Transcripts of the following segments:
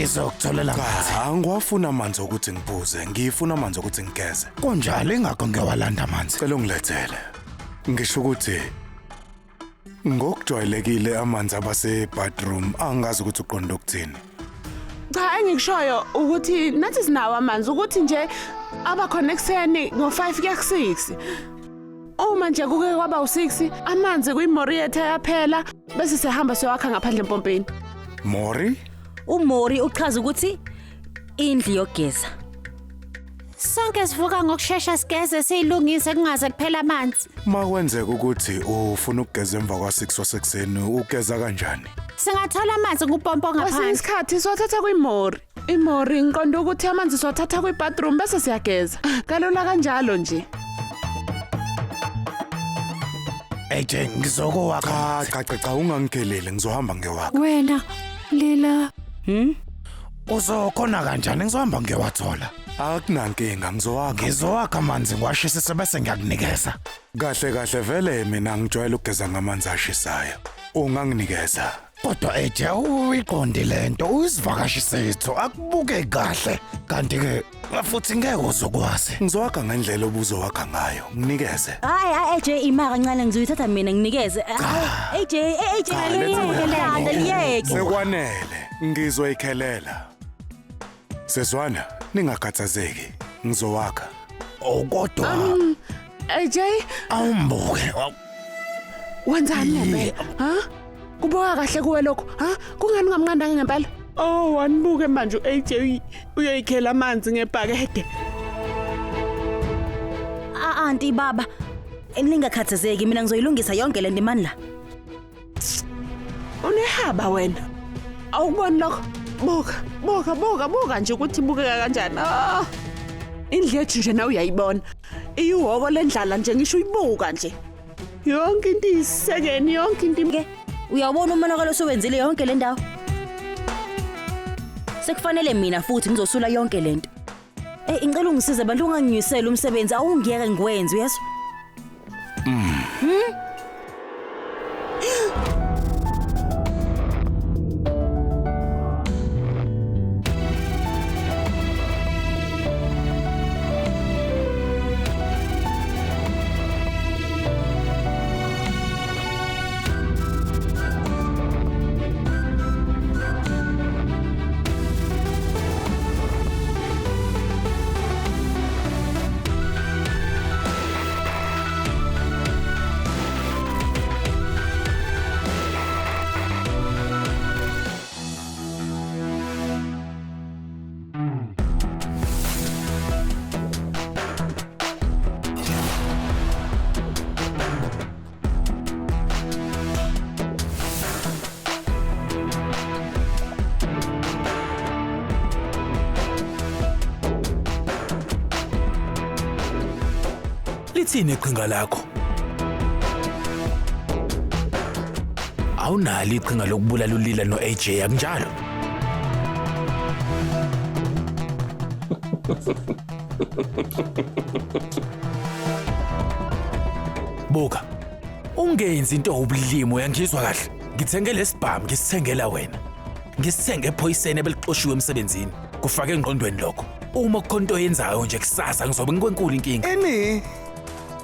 Ngizokutholela amanzi. Cha, angiwafuni amanzi okuthi ngiphuze, ngifuna amanzi okuthi ngigeze. Kunjalo ingakho ngiyawalanda amanzi. Cela ungilethele. Ngisho ukuthi ngokujwayelekile amanzi abase-bathroom angazi ukuthi uqonde ukuthini. Cha engikushoyo ukuthi nathi sinawo amanzi ukuthi nje abakhona ekuseni ngo-5 kuya ku-6. Uma nje kuke kwaba u-6 amanzi kwimori yethu ayaphela bese sihamba siyowakha ngaphandle empompini. Mori? UMori uchaza ukuthi indlu yokugeza. Sonke sivuka ngokushesha sigeze siyilungise kungaze kuphela amanzi. Makwenzeka ukuthi ufuna ukugeza emva kwa-6 wasekuseni, ugeza kanjani? Singathola amanzi kupompo Kwesinye ngaphandle. isikhathi siwathatha kwimori. Imori ngiqonda ukuthi amanzi siwathatha kwi-bathroom bese siyageza. Kalula kanjalo nje. AJ ngizokowakha. Cha cha cha cha ungangikheleli ngizohamba ngiyowakha. Wena Lila Uzokhona kanjani ngizohamba ngiyowathola. Akunankinga ngizowakha. Ngizowakha amanzi ngiwashisise bese ngiyakunikeza. Kahle kahle vele mina ngijwayele ukugeza ngamanzi ashisayo. Unganginikeza. Kodwa AJ uyiqondi lento, uyisivakashi sethu, akubuke kahle. Kanti ke futhi ngeke uzokwazi. Ngizowakha ngendlela obuzowakha ngayo. Nginikeze. Hayi hayi AJ ima kancane ngizoyithatha mina nginikeze. Hayi, AJ AJ liyeke landa liyeke. Sekwanele, ngizoyikhelela. Sezwana, ningakhathazeki. Ngizowakha. Oh kodwa AJ awumbuke. wenzani ngempela? Ha? Kubuka kahle kuwe lokho? Ha? Kungani ungamnqandanga ngempela? Oh, wanibuke manje uAJ uyoyikhela amanzi ngebhakede. Ah anti baba ningakhathazeki mina ngizoyilungisa yonke le ndimani la. Unehaba wena. Awukuboni lokho? Buka, buka, buka, buka nje ukuthi ibukeka kanjani. Ah. Indlu yethu nje nawe uyayibona. Iyihhoko lendlala nje ngisho uyibuka nje. Yonke into iyisekeni, yonke into Ke uyawubona umonakalo osewenzile yonke le ndawo. Sekufanele mina futhi ngizosula yonke lento. Eh ngicela ungisize bantu unganginyuseli umsebenzi awungiyeke ngikwenze uyezwa? Lithini iqhinga lakho? Awunalo iqhinga lokubulala uLila no-AJ akunjalo? Buka. Ungenzi into ubulimo uyangizwa kahle. Ngithenge lesibhamu ngisithengela wena. Ngisithenge ephoyiseni ebelixoshiwe emsebenzini. Kufake engqondweni lokho. Uma kukhona into oyenzayo nje kusasa ngizobe ngikwenkulu inkinga. Ini?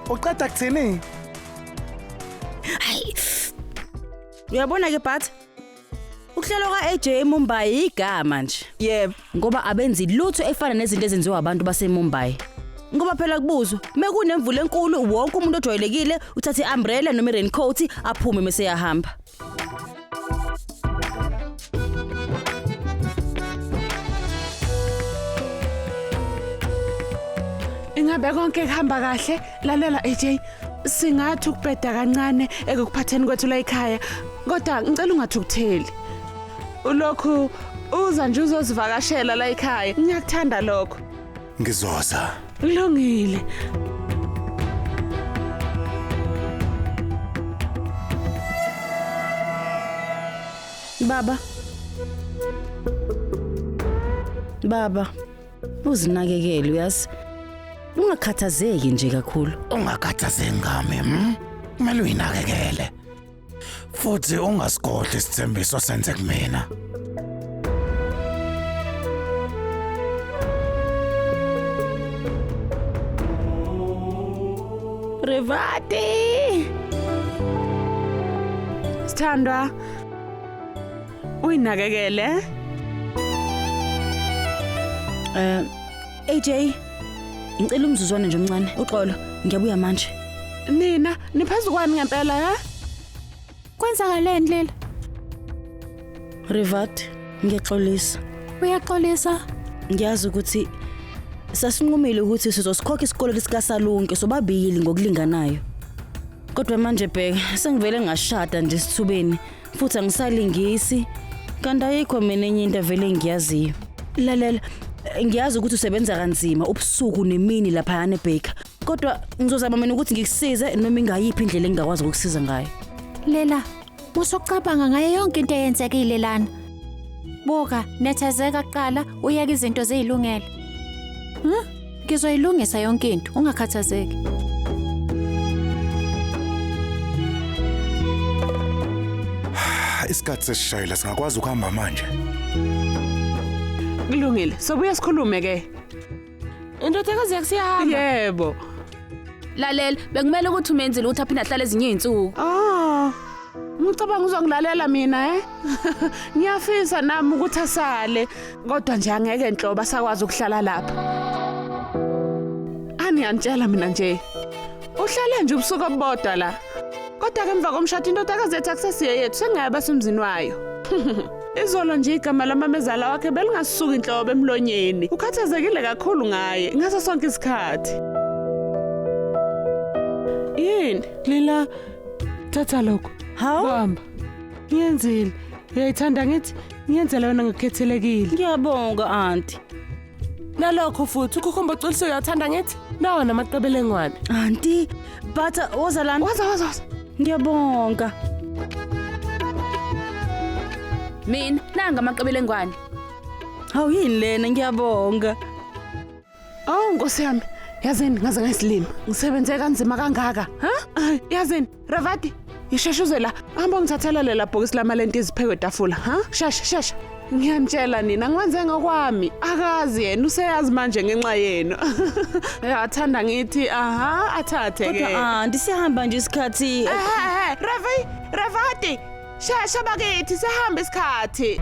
Uqeda kuthini? Uyabona ke Bat? Ukuhlelwa ka-AJ eMumbai igama nje. Yebo. Ngoba abenzi lutho efana nezinto ezenziwa abantu baseMumbai. Ngoba phela kubuzwa, mekunemvula enkulu wonke umuntu ojwayelekile uthatha iumbrella noma iraincoat aphume mase yahamba. Ingabe konke kuhamba kahle? Lalela AJ, singathi ukubheda kancane ekuphatheni kwethu la ekhaya, kodwa ngicela ungathukutheli. Ulokhu uza nje uzozivakashela la ekhaya. Ngiyakuthanda lokho. Ngizoza. Kulungile. Baba. Baba, uzinakekele uyazi. Ungakhathazeki nje kakhulu. Ungakhathazeki ngami, hm? Kumele uyinakekele. Futhi ungasikhohlwa isithembiso senze kumina. Revati. Sithandwa. Uyinakekele? AJ, ngicela umzuzwana nje omncane. Uxolo, ngiyabuya manje. Nina niphezu kwani ngempela he? Kwenzakaleni Lela? Revati, ngiyaxolisa. Uyaxolisa? Ngiyazi ukuthi sasinqumile ukuthi sizosikhokha isikole sikaSalunke sobabili ngokulinganayo. Kodwa manje bheka, sengivele ngashada nje esithubeni futhi angisalingisi. Kanti ayikho mina enye into vele engiyaziyo. Lalela, ngiyazi ukuthi usebenza kanzima ubusuku nemini lapha eBaker. Kodwa ngizozama mina ukuthi ngikusize noma ingayiphi indlela engingakwazi ukukusiza ngayo. Lela, usucabanga ngayo yonke into eyenzekile lana. Buka, nethezeka kuqala uyeke izinto ziyilungele. Ngizoyilungisa yonke into, ungakhathazeki. Isikhathi sesishayela singakwazi ukuhamba manje. Kulungile. Sobuya sikhulume ke. Indodakazi yakusiyahamba. Yebo. Lalela, bekumele ukuthi umenzile ukuthi aphinde ahlale ezinye izinsuku. Ah. Ngicabanga uzongilalela mina eh? Ngiyafisa nami ukuthi asale, kodwa nje angeke enhloba sakwazi ukuhlala lapha. Aniyantshela mina nje. Uhlale nje ubusuku obodwa la. Kodwa ke emva komshado indodakazi yethu akusesiye yethu sengayaba semzini wayo. Izolo nje igama lamamezala wakhe belingasuki inhlobo emlonyeni. Ukhathazekile kakhulu ngaye ngaso sonke isikhathi. Yini? Lila, thatha lokho. Hawu, Bamba. Ngiyenzile. Uyayithanda ngithi ngiyenzela wena ngokukhethelekile. ngiyabonga auntie. Nalokho futhi ukhukhumba oculisiwe uyathanda ngithi nawo namaqebelengwane. Auntie, butter woza lana. Waza waza waza. Ngiyabonga. Mina nanga amaqebelengwane. Hawu yini lena ngiyabonga. Oh Nkosi yami. Yazini ngaze ngayisilima. Ngisebenze kanzima kangaka, ha? Yazini, Ravati, isheshe uze la. Hamba ungithathela lela bhokisi lamalenti iziphekwe etafula, ha? Shesha, shesha. Ngiyantshela nina ngikwenze ngokwami. Akazi yena useyazi manje ngenxa yenu. Uyathanda ngithi aha athathe ke. Kodwa auntie siyahamba nje isikhathi. Ehhe, Ravi, Ravati. Shesha bakithi sihamba isikhathi.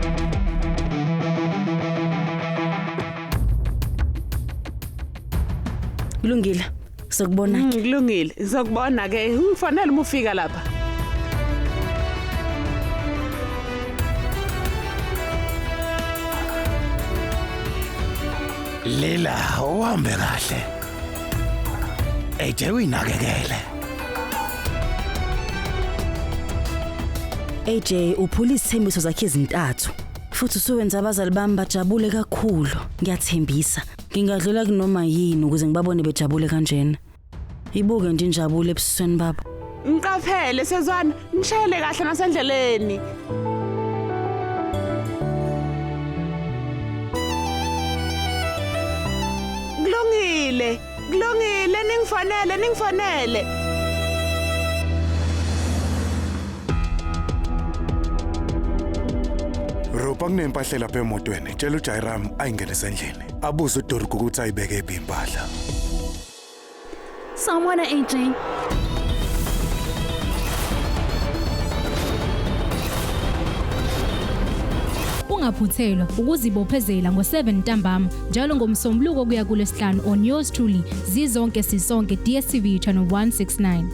Kulungile. Sokubona. Kulungile. Ngizokubona ke. Ngifanele uma ufika lapha. Lila, uhambe kahle. AJ uyinakekele. AJ uphula izithembiso zakhe ezintathu. Futhi usuwenza abazali bami bajabule kakhulu. Ngiyathembisa. Ngingadlula kunoma yini ukuze ngibabone bejabule kanjena. Ibuke nje injabulo ebusweni babo. Ngiqaphele sezwana, nishayele kahle nasendleleni. Kulungile, kulungile ningifanele, ningifanele. Rupa kunempahla lapha emotweni. Tshela uJairam ayingenise endlini. Abuze uDurga ukuthi ayibeke ephi impahla. Sawubona AJ. Ungaphuthelwa ukuzibophezela ngo-7 ntambama njalo ngomsombuluko kuya kulwesihlanu on yours truly zizonke sisonke DStv channel 169.